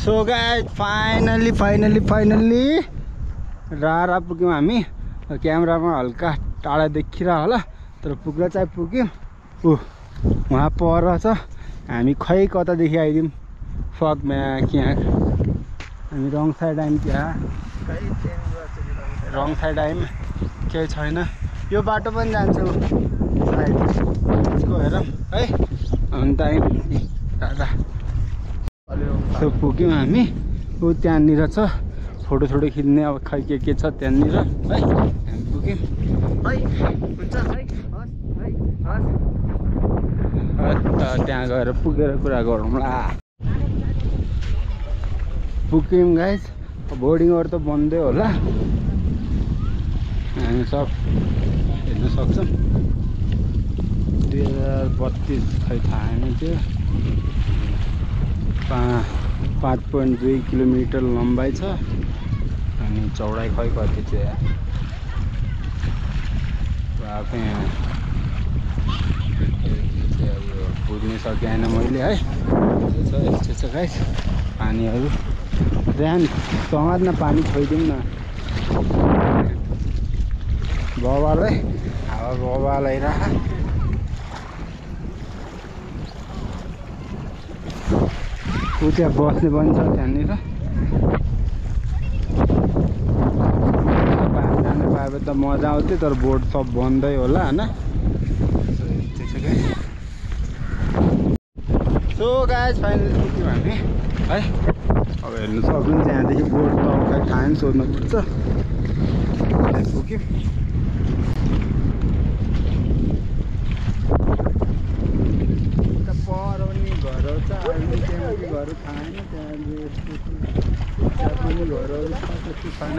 So guys finally रारा पुग्यौँ हामी। क्यामेरामा हल्का टाढा देखिरह होला तर पुग्न चाहिँ पुग्यौँ। वहाँ पर छ हामी खै कतादेखि आइदिउँ। फक म्याक यहाँ हामी रङ साइड आयौँ। त्यहाँ रङ साइड आयौँ केही छैन। यो बाटो पनि जान्छ साइड यसको हेरौँ है। अन्त दादा सो पुग्यौँ हामी। त्यहाँनिर छ फोटो खिच्ने अब खै के छ त्यहाँनिर है। हामी पुग्यौँ त्यहाँ गएर पुगेर कुरा गरौँला। पुग्यौँ गाइस। बोर्डिङहरू त बन्दै होला हामी सब हेर्न सक्छौँ। 2032 खै थाहा छैन त्यो 5.2 किलोमिटर लम्बाइ छ अनि चौडाइ खै कति चाहिँ आफै बुझ्नै सकेन मैले है। यस्तो छ गाइस पानीहरू ध्यान समात्न पानी छोइदिउँ न। बवाल है हावा बवाल आइरह। त्यहाँ बस्ने पनि छ त्यहाँनिर। पानी जानु पाए त मजा आउँथ्यो तर बोट सब बन्दै होला होइन। सो गाइस फाइनली पुग्यौँ हामी है। अब हेर्नु सक्नुहुन्छ यहाँदेखि बोट त खै थाहा नि सोध्नुपर्छ। पुग्यौँ पर पनि घरहरू छ अहिले त्यहाँ घर थाहा छैन। त्यहाँ पनि घरहरू छ त्यस्तो छैन।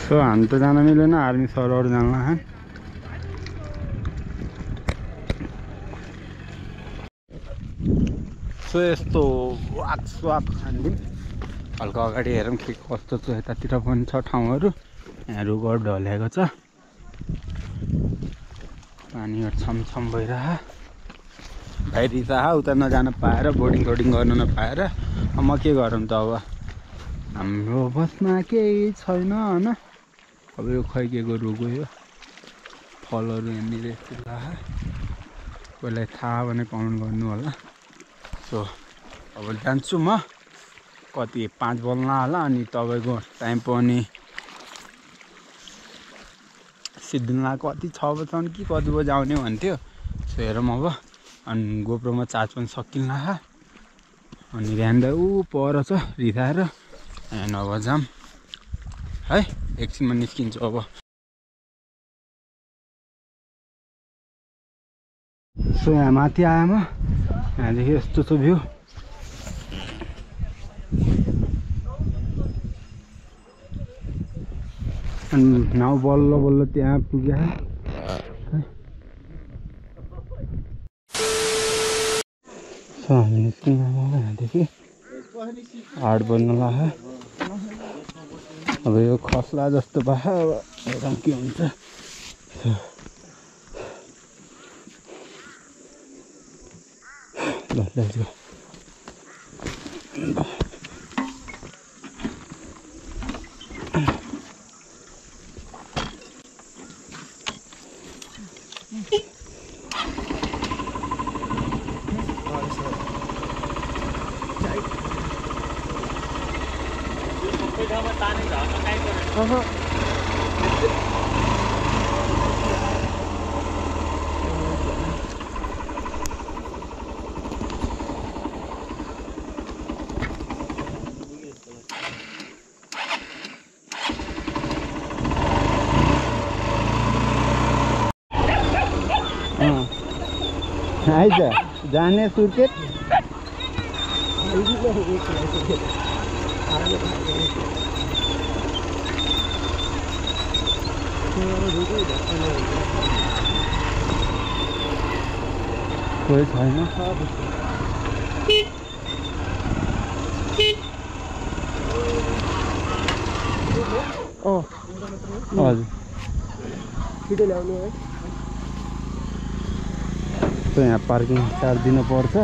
सो हामी त जान मिलेन आर्मी सरहरू जान लाग्यो। सो यस्तो स्वाक खानिदिउँ हल्का अगाडि हेरौँ के कस्तो छ। यतातिर पनि छ ठाउँहरू। यहाँ रुखहरू ढलेको छ पानीहरू छमछम भइरह। भाइ रिसा उता नजान पाएर बोर्डिङ गर्न नपाएर म के गरौँ त। अब हाम्रो बसमा केही छैन होइन। अब यो खै के को रुख हो यो फलहरू यहाँनिर यस्तो लाग्यो। कसैलाई थाहा भने कमेन्ट गर्नु होला। सो अब जान्छु म कति 5 बज्न होला। अनि तपाईँको टाइम पनि सिद्धिला कति 6 बजीसम्म कि कति बजी आउने भन्थ्यो। सो हेरौँ अब। अनि गोप्रोमा चार्ज पनि सकिन्न। अनि बिहान ऊ पर छ रिसाएर अब जाम है। एकछिनमा निस्किन्छु अब। सो यहाँ माथि आएँ म। यहाँदेखि यस्तो छ भ्यू। अनि नाउ बल्ल त्यहाँ पुग्यो। सो हामी निस्किनु यहाँदेखि 8 बज्न लाग्यो। अब यो खस्ला जस्तो भयो। अब हेरौँ के हुन्छ। ल लेट्स गो। आइज जाने सुर्केट कोही छैन हजुर छिटो ल्याउनु है तो यहाँ पार्किङ चार्ज दिनुपर्छ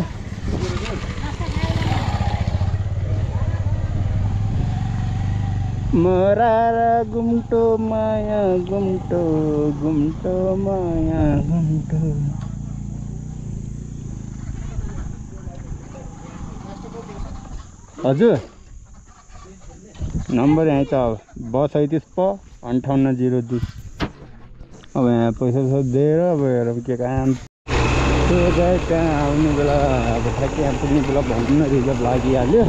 मरारा गुम्टो माया गुम्टो गुम्टो माया गुम्टो हजुर नम्बर यहीँ छ अब बस 37 प 5802 अब यहाँ पैसा दिएर अब हेर के काम कहाँ आउने बेला अब ठ्याक्कै यहाँ पुग्ने बेला भन्नु न रिजर्भ लागिहाल्यो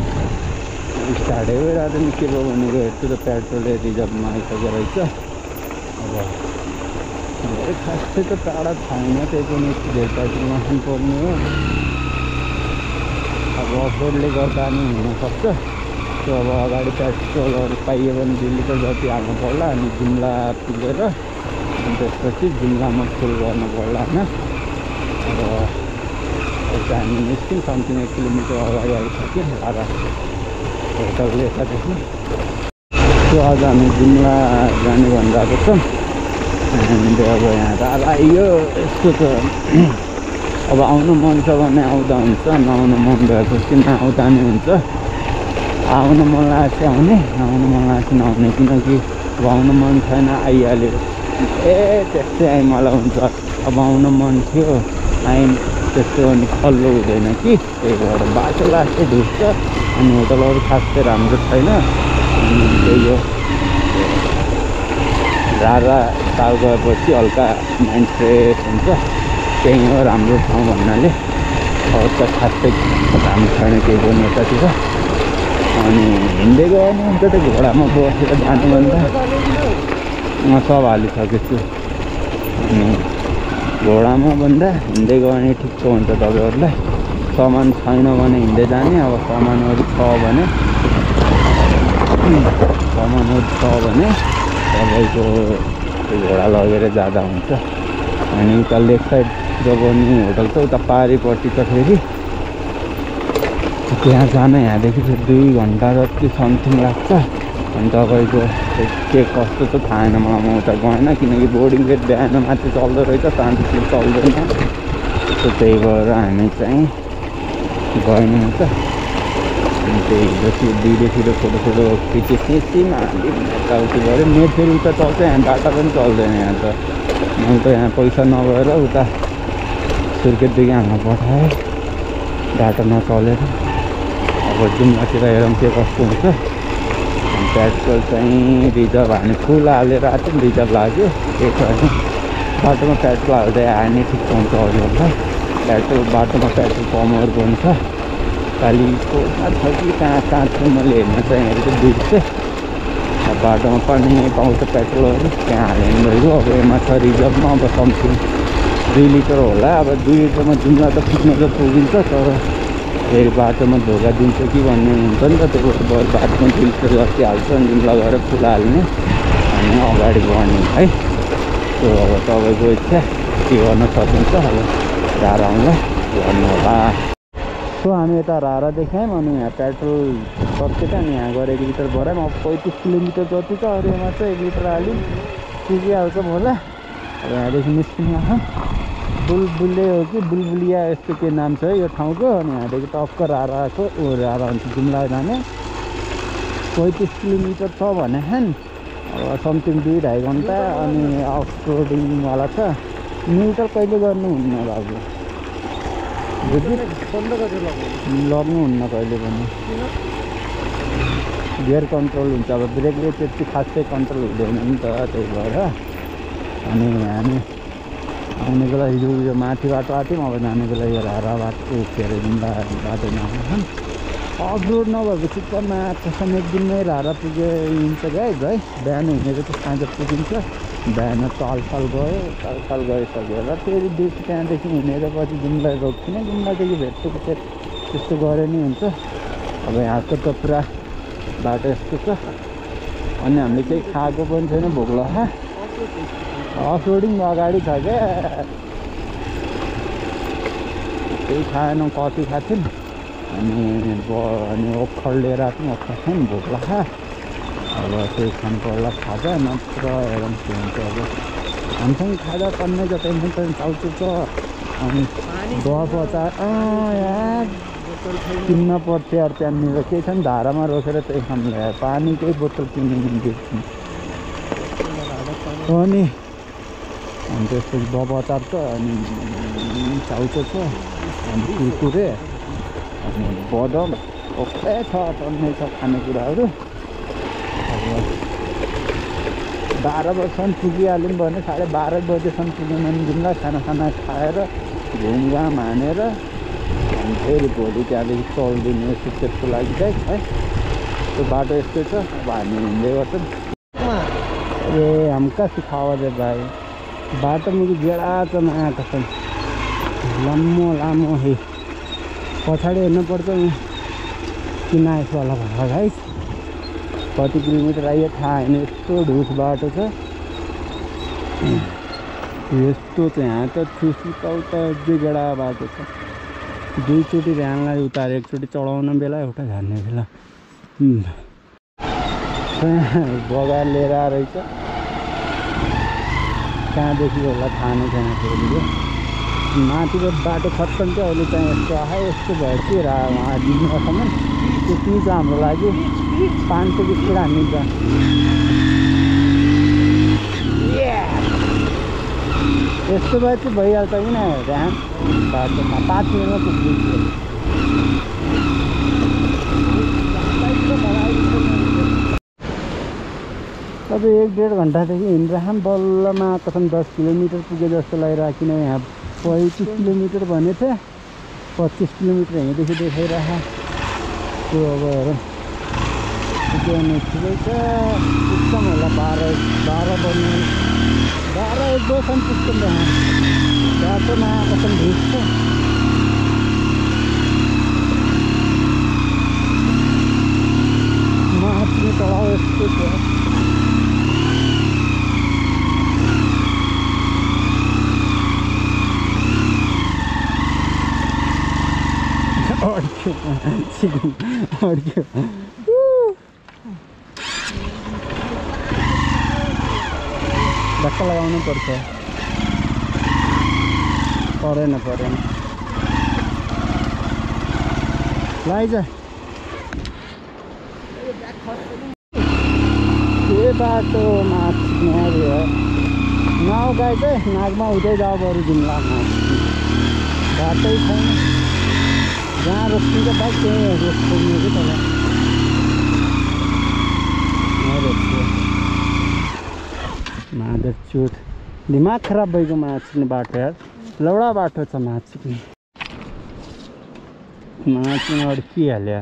स्टार्ट भइरहेको निकै भयो भनेको हेर्छु त पेट्रोलले रिजर्भमा आइसकेको रहेछ अब धेरै खास चाहिँ त टाढा छैन त्यही पनि धेरै पेट्रोल नखानुपर्ने हो अब अफरोडले गर्दा नि हुनसक्छ त्यो अब अगाडि पेट्रोलहरू पाइयो भने 2 लिटर जति हाल्नु पर्ला अनि जुम्ला पुगेर अनि त्यसपछि जुम्लामा फुल गर्नु पर्ला होइन अब हामी निस्क्यौँ समथिङ 1 किलोमिटर अगाडि आइसक्यो लाभा होटलले यतादेखि त्यो आज हामी जुम्ला जाने भनिरहेको छौँ अनि अब यहाँ त आइयो यस्तो त अब आउनु मन छ भने आउँदा हुन्छ नआउनु मन भएपछि नआउँदा नि हुन्छ आउनु मन लागेको चाहिँ आउने नआउनु मन लागेको चाहिँ नआउने किनकि अब आउनु मन छैन आइहाल्यो त्यस्तै आइ मलाई हुन्छ अब आउनु मन थियो आइ त्यस्तो अनि खल्लो हुँदैन कि त्यही भएर बाटो लास्टै ढुक्छ अनि होटलहरू खास चाहिँ राम्रो छैन अनि त्यही हो रारा ताल गएपछि हल्का माइन्ड फ्रेस हुन्छ त्यही हो राम्रो ठाउँ भन्नाले अब त खासै राम्रो छैन केही पनि यतातिर अनि हिँड्दै गयो भने हुन्छ त घोडामा बसेर जानुभन्दा म सब हालिसकेको छु अनि घोडामा भन्दा हिँड्दै गयो भने ठिक हुन्छ तपाईँहरूलाई सामान छैन भने हिँड्दै जाने अब सामानहरू छ भने तपाईँको घोडा लगेर जाँदा हुन्छ अनि उता लेफ्ट साइड जब नि होटल छ उता पारिपट्टि त फेरि त्यहाँ जान यहाँदेखि फेरि 2 घन्टा जति समथिङ लाग्छ अनि तपाईँको के कस्तो त थाहा छैन मलाई म उता गएन किनकि बोर्डिङ फेरि बिहान माथि चल्दो रहेछ शान्तिले चल्दैन त्यही भएर हामी चाहिँ गएन त अनि त्यही हिजो दिदीतिर फोटो खिच्यौँ हामी यताउति गऱ्यो नेट फेरि उता चल्छ यहाँ डाटा पनि चल्दैन यहाँ त मैले त यहाँ पैसा नभएर उता सुर्खेतदेखि हाल्न पठाएँ डाटा नचलेर अब जुम्लातिर हेरौँ के कस्तो हुन्छ पेट्रोल चाहिँ रिजर्भ हाल्ने फुल हालेर आएको थियो रिजर्भ लाग्यो केही छैन बाटोमा पेट्रोल हाल्दै हाल्ने ठिक हुन्छ अरूहरूलाई पेट्रोल बाटोमा पेट्रोल पम्पहरू पनि छ कालीकोटमा छ कि कहाँ छ मैले हेर्न चाहिँ हेरेको बिर्सेँ अब बाटोमा पनि पाउँछ पेट्रोलहरू त्यहाँ हाल्यो भने भइगयो अब यसमा छ रिजर्भमा अब समथिङ 2 लिटर होला अब 2 लिटरमा जुम्ला त पुग्न त पुगिन्छ तर फेरि बाटोमा धोका दिन्छ कि भन्ने हुन्छ नि त त्यो भएर बाटोमा 2 लिटर जति हाल्छ अनि जुम्ला गएर फुल हाल्ने अनि अगाडि बढ्ने है त्यो अब तपाईँको इच्छा के गर्न सकिन्छ अब रारा आउँला गर्नु होला सो हामी यता रारा देखायौँ अनि यहाँ पेट्रोल सकिएछ अनि यहाँ गएर 1 लिटर भरायौँ अब 35 किलोमिटर जति छ अरू यहाँ चाहिँ 1 लिटर हाल्यौँ पुगिहाल्छ होला अब यहाँदेखि निस्किने आँखा बुलबुले हो कि बुलबुलिया यस्तो के नाम छ है यो ठाउँको अनि यहाँदेखि टक्क राराको रारा हुन्छ जुम्ला जाने 35 किलोमिटर छ भने अब समथिङ 2-2.5 घन्टा अनि अफ रोडिङवाला छ न्युट्रल कहिले गर्नुहुन्न बाबु लग्नुहुन्न कहिले पनि गियर कन्ट्रोल हुन्छ अब ब्रेकले त्यति खासै कन्ट्रोल हुँदैन नि त त्यही भएर अनि हामी आउने बेला हिजो माथि बाटो आएको थियौँ अब जाने बेला यो रारा बाटो के अरे जुम्ला बाटोमा आउँछन् अफ रोड नभएपछि त माथिसम्म 1 दिनमै रारा पुगिन्छ गाइज है बिहान हिँडेको त साँझ पुगिन्छ बिहान तालफाल गइसक्यो र फेरि बेसी त्यहाँदेखि हिँडेर पछि जुम्ला रोक्छौँ जुम्लादेखि भेट्छौँ त्यस्तो गरे नि हुन्छ अब यहाँको त पुरा बाटो यस्तो छ अनि हामीले केही खाएको पनि छैन भोक लाग्यो अफ रोडिङ अगाडि छ क्या केही खाएनौँ, कफी खाएको थियौँ अनि ओखर लिएर आएको थियौँ। ओखर खायौँ, भोक लाग्यो। अब त्यही खानु पर्ला खाजा, नत्र एकदम के हुन्छ। अब हामीसँग खाजा पर्ने त टेन्सन चाउचु छ। अनि बफ अचार यार किन्न पर्थ्यो यार। त्यहाँनिर केही छ नि, धारामा रोकेर त्यही खानु ल्यायो। पानीकै बोतल किन्नु दिएको हो नि। अनि त्यसपछि बफ अचार छ, अनि चाउचो छ, अनि कुरकुरे, अनि बदम ओके छ, टन्नै छ खानेकुराहरू। अब 12 बजीसम्म पुगिहाल्यौँ भने 12:30 बजेसम्म पुग्यौँ भने जाउँला। खाना खाएर घुमघाम हानेर अनि फेरि भोलि त्यहाँदेखि चल्दिने सुत्केसको लागि चाहिँ है। त्यो बाटो यस्तै छ। अब हामी हिँड्दै गर्छौँ। ए हमका सिखावा दे भाइ, बाटो मुझे गेडा छ नआएको छ, लामो है। पछाडि हेर्नुपर्छ किन आइसवाला भयो गाइस। कति किलोमिटर आइयो थाहा होइन। यस्तो ढुस बाटो छ, यस्तो चाहिँ यहाँ त उता गेडा बाटो छ। दुईचोटि ध्यानलाई उतारे, एकचोटि चढाउन बेला, एउटा झार्ने बेला। बगान लिएर रहेछ, कहाँदेखि होला थाहा नै छैन। फेरि माथिको बाटो खत्तम थियो, अहिले चाहिँ यस्तो आयो। यस्तो भयो कि उहाँ दिनसम्म त्यति छ हाम्रो लागि। 520 कुरा हानिन्छ। यस्तो भए चाहिँ भइहाल्छ किन ध्यान बाटोमा 5 मिनटमा पुग्छ। अब 1-1.5 घन्टादेखि हिँडिरहँ, बल्लमा कसम 10 किलोमिटर पुगे जस्तो लागिरहेको। किन यहाँ 35 किलोमिटर भनेको थियो, 25 किलोमिटर यहीँदेखि देखाइरह। त्यो अब हेरौँ पुग्ने ठिकै छ। पुग्छौँ होला 12 बज्ने 12-1 बजीसम्म पुग्छौँ। यहाँ बाटोमा कसम भिड छ। माथि तलाउ यस्तो छ। अड्क्यो धक्का लगाउनु पर्छ। परेन लाइज के बाटो माथि नाउ गाई चाहिँ नागमा हुँदै जाऊ बरु जुम्ला। बाटै छैन, जहाँ रोक्छिन्छ बाइक त्यहीँ रोक्छु कि तल रोक्छु। माधव चुट दिमाग खराब भएको माछिने बाटो यार। लौडा बाटो छ माछिने अड्किहाल्यो।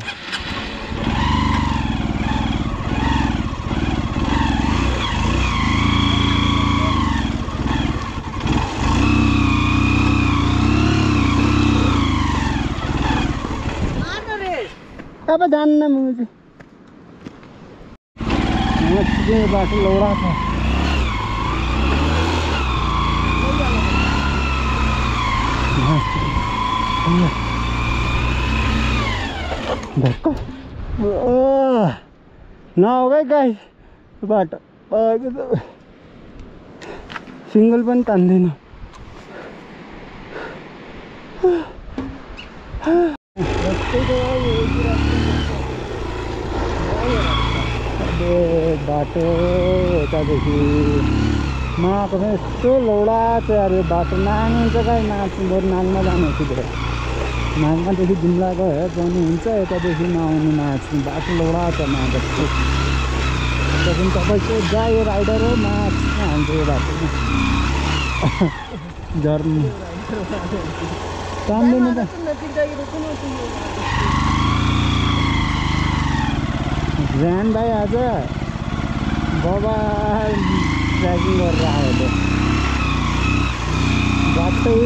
अब जान्न मुझे माछिने बाटो लौडा छ। धक्का नहोगा गाई बाटो सिंगल पनि तान्दैन। बाटो यतादेखि नआएको छ। यस्तो लौडा चाहिँ अरे बाटो नाङ्गो गाई नाच्नु बरु नाङ्गमा जानु सिधै। नाङ्गादेखि जुम्ला गयो जानु हुन्छ, यतादेखि नआउनु नाच्नु। बाटो लौडा छ नाच्नु। त्यहाँदेखि तपाईँको गाई राइडर हो नाच्नु हान्छ यो बाटोमा। झर्नु तान्दैन त। ध्यान भाइ आज बाबा ट्रेकिङ गरेर आयो त बाटै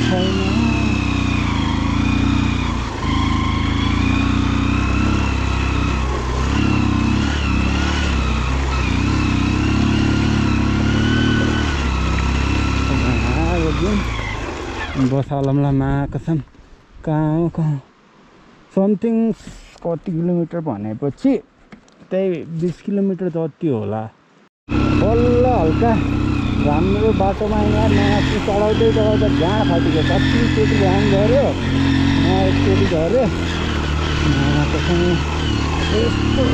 छैन। बसालमला महाकसम कहाँ कहाँ समथिङ कति किलोमिटर भनेपछि त्यही 20 किलोमिटर जति होला। बल्ल हल्का राम्रो बाटोमा यहाँ माथि चढाउँदै चढाउँदा गाँड फाटेको, कतिचोटि घाम झऱ्यो, एकचोटि झऱ्यो। महाकसम यस्तो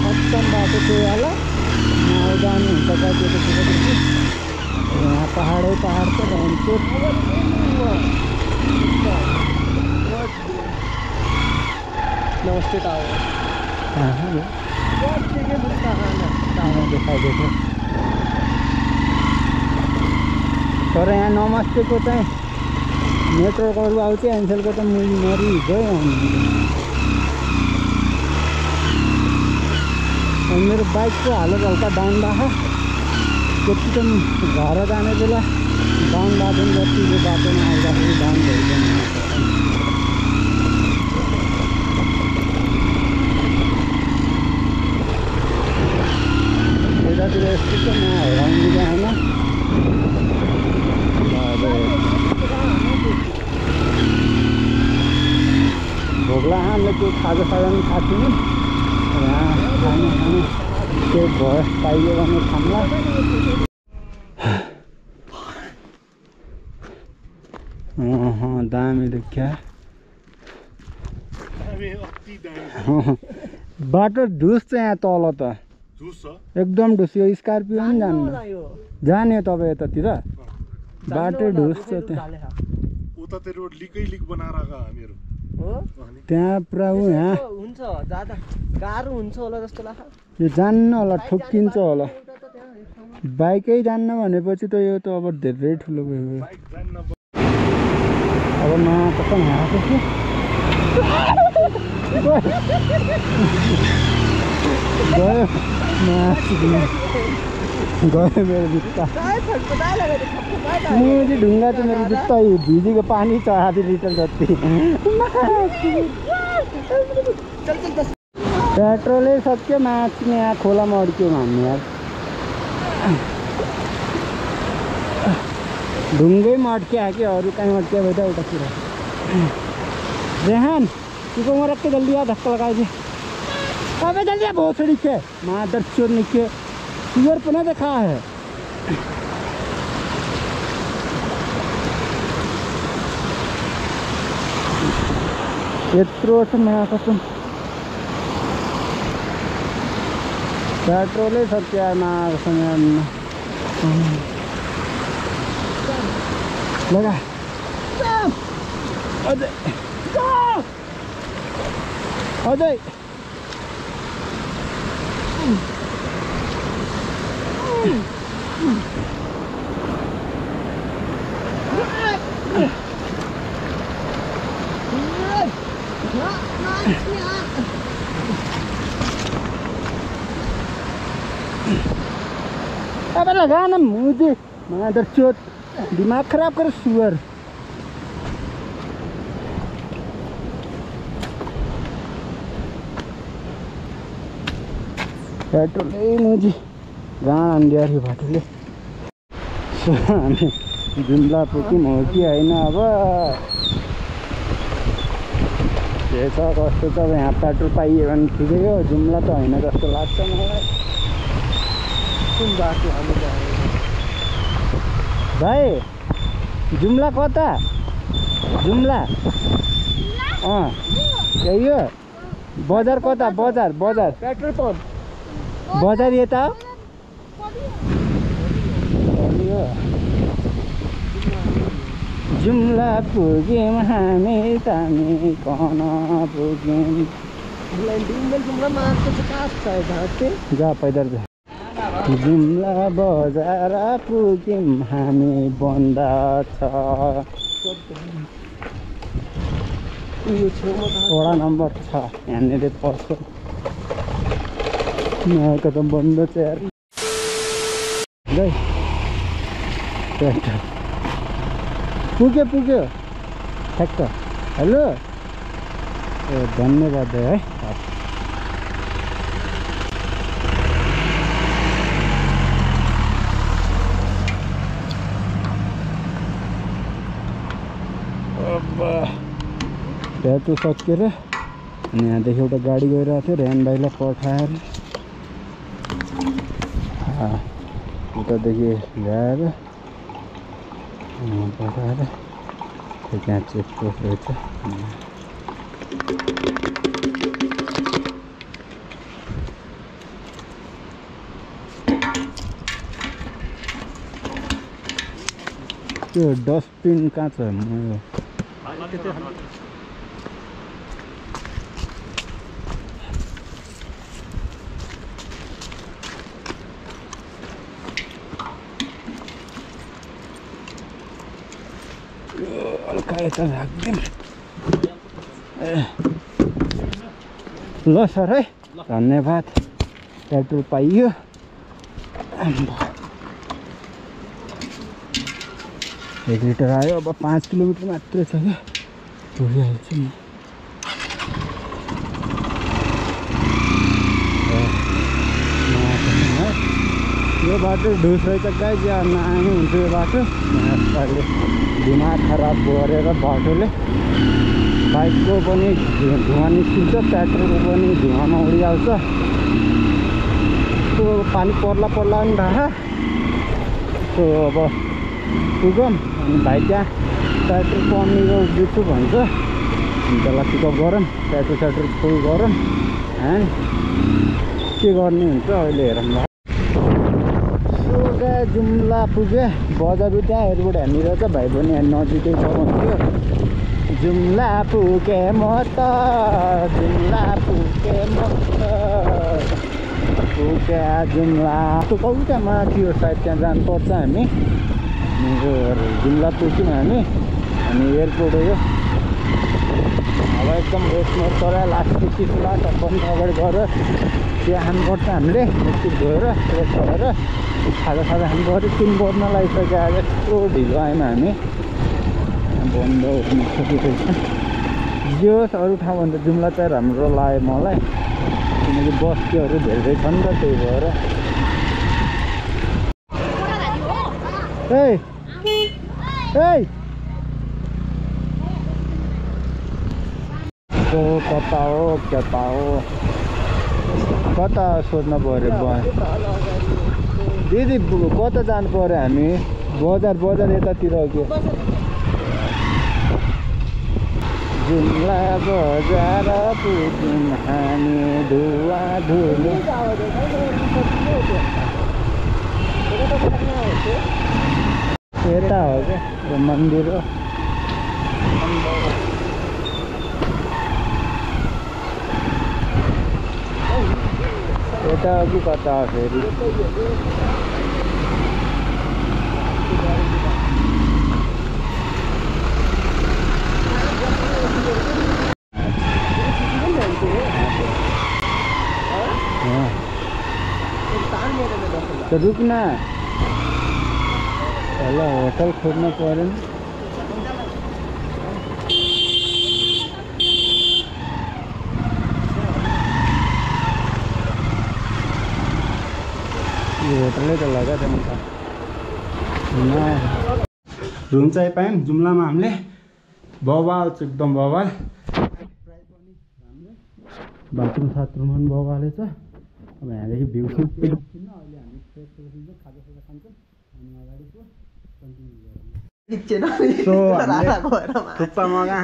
खत्तम बाटो थियो होला। यहाँ जानु हुन्छ कतिचोटि यहाँ पहाडै पहाड छ भन्छ। नमस्ते टावर देखाइदिएको तर यहाँ नमस्तेको चाहिँ नेटवर्कहरू आउँछ। एन्सेलको त मरिगयो। मेरो बाइकको हालत हल्का डाउन भएको, त्यति त घर जाने बेला डाउन भएको जतिको बाटोमा आउँदाखेरि डाउन भइदिनु। यतातिर यस्तो त नहराउनु जाएन। भोग्ला हामीले त्यो खाजासाजा पनि खाएको थियौँ। यहाँ खाने के भयो पाइयो भने खाम्ला। दामी देखिया बाटो ढुस छ यहाँ तल त एकदम ढुस। यो स्कर्पियो पनि जाने तपाईँ यतातिर बाटो ढुस छ त्यहाँ पुरा यहाँ हुन्छ ज्यादा गाह्रो हुन्छ होला जस्तो लाग्छ। यो जान्न होला, ठोक्किन्छ होला। बाइकै जान्न भनेपछि त यो त अब धेरै ठुलो भयो। अब कसम हाँसो छु गयो गयो मेरो जुत्ता। मुझे ढुङ्गा चाहिँ मेरो जुत्ता भिजेको पानी छ आधी लिटर जति। पेट्रोलै सक्यो, माछी यहाँ खोलामा अड्क्यो भन्ने यार। ढुङ्गैमा अड्किया कि अरू कहीँ अड्किया भयो त उतातिर। रेहान तुको उमर रख के जल्दी आ, धक्का लगा दे। अबे जल्दी आ, बहुत सड़ी के मादर चोर निके सुअर पुनः देखा है। यत्रो छ महाकसम पेट्रोलै सक्यो महाकसम। लगा अझै अझै अब लगा ना मुझे मादर चोट दिमाग खराब कर सुअर। पेट्रोल मुझे गाँड अन्ड्यारी बाटोले। हामी जुम्ला पुग्यौँ हो कि होइन अब के छ कस्तो छ। अब यहाँ पेट्रोल पाइयो भने ठिकै हो, जुम्ला त होइन जस्तो लाग्छ मलाई। कुन बाटो हामी भाइ जुम्ला कता? जुम्ला यही हो। बजार कता? बजार बजार पेट्रोल पम्प बजार यता हो। जुम्ला पुग्यौँ हामी तामी कन पुग्यौँ। जा पैदल जा। जुम्ला बजार पुग्यौँ हामी बन्द छ। वडा नम्बर 6 यहाँनिर पर्छ। यहाँको त बन्द छ यार। पुग्यो पुग्यो ठ्याक्क। हेलो ए धन्यवाद है। ट्याटो सकिएर अनि यहाँदेखि एउटा गाडी गइरहेको थियो रेहान भाइलाई पठाएर उतादेखि ल्याएर पठाएर त्यहाँ चेकपोस्ट रहेछ। त्यो डस्टबिन कहाँ छ? हल्का यता राख्दिउँ। ल सर है, धन्यवाद। पेट्रोल पाइयो। 1 लिटर आयो। अब 5 किलोमिटर मात्रै छ क्या, पुगिहाल्छ नि। यो बाटो ढुस रहेछ गाइस, यहाँ नआउनु हुन्छ यो बाटो। दिमाग खराब गरेर बाटोले बाइकको पनि धुवा निस्किन्छ, पेट्रोलको पनि धुवामा उडिहाल्छ। त्यो पानी पर्ला नि ढाहा। त्यो अब पुगौँ अनि भाइ त्यहाँ पेट्रोल पम्पनिर दिन्छु भन्छ, त्यसलाई पिकअप गरौँ, पेट्रोल फुल गरौँ अनि के गर्ने हुन्छ अहिले हेरौँ ल। जुम्ला पुगे, बजार त्यहाँहरूबाट हामीतिर त भाइ पनि नजिकै चलाउँथ्यो। जुम्ला पुगे म त, जुम्ला पुगे म त, पुगे जुम्ला। त्यो कौटामा थियो सायद, त्यहाँ जानुपर्छ हामी। जुम्ला पुग्छौँ हामी अनि एयरपोर्ट हो। अब एकदम रेस्टमा तर लास्ट चिसला पनि अगाडि गएर त्यहाँ खानुपर्छ हामीले। एकछिन गएर फ्रेस भएर खाजा खानु पऱ्यो। 3 बज्न लागिसक्यो। आज यस्तो ढिलो आयौँ हामी, बन्द हुनु सकिरहेछ। जो अरू ठाउँभन्दा जुम्ला चाहिँ राम्रो लाग्यो मलाई, किनकि बस्तीहरू धेरै छन् त त्यही भएर। कता हो कता सोध्न पऱ्यो। दिदी कता जानु पऱ्यो हामी? बजार यतातिर हो कि? जुम्ला बजार पुग्यौँ हामी, धुवा धुलो। यता हो क्या मन्दिर हो। यता कि कता हो फेरि? तो रुकना, पहले होटल खोजना पड़े। ये होटल तो लगा था उनका। रूम चाहिँ पायौँ जुम्लामा हामीले। बवाल छ एकदम बवाल। बाथरुम साथरुम पनि बवालै छ। अब यहाँदेखि भ्यू अहिले हामी फ्रेस खाजा खान्छौँ अनि अगाडिको कन्टिन्यू गरौँ। थुक्पा मगाएँ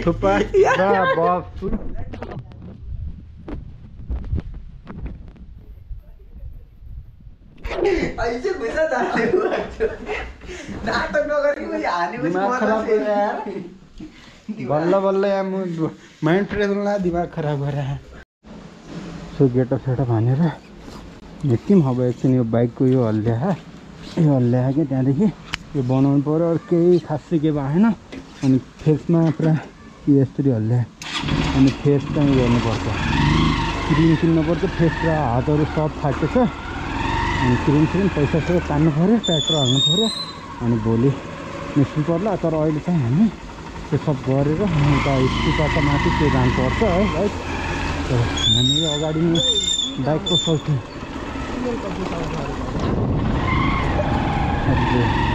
थुक्पा बल्ल बल्ल यहाँ माइन्ड फ्रेस हुनुलाई दिमाग खराब गरेर सो गेटअप सेटअप हानेर निस्क्यौँ। अब एकछिन यो बाइकको यो हल्ल्या कि त्यहाँदेखि यो बनाउनु पऱ्यो। अरू केही खासै के भएन। अनि फेसमा पुरा यसरी हल्ल्या अनि फेस चाहिँ गर्नुपर्छ, क्रिम किन्नुपर्छ। फेस र हातहरू सब फाटेको छ अनि क्रिम पैसा तान्नु पऱ्यो, पेट्रोल हाल्नु पऱ्यो अनि भोलि निस्किनु पर्ला। तर अहिले चाहिँ हामी त्यो सब गरेर उता स्कुटर माथि त्यो जानुपर्छ है गाइस। हामी अगाडि नै बाइकको सल्थ्यौँ। ए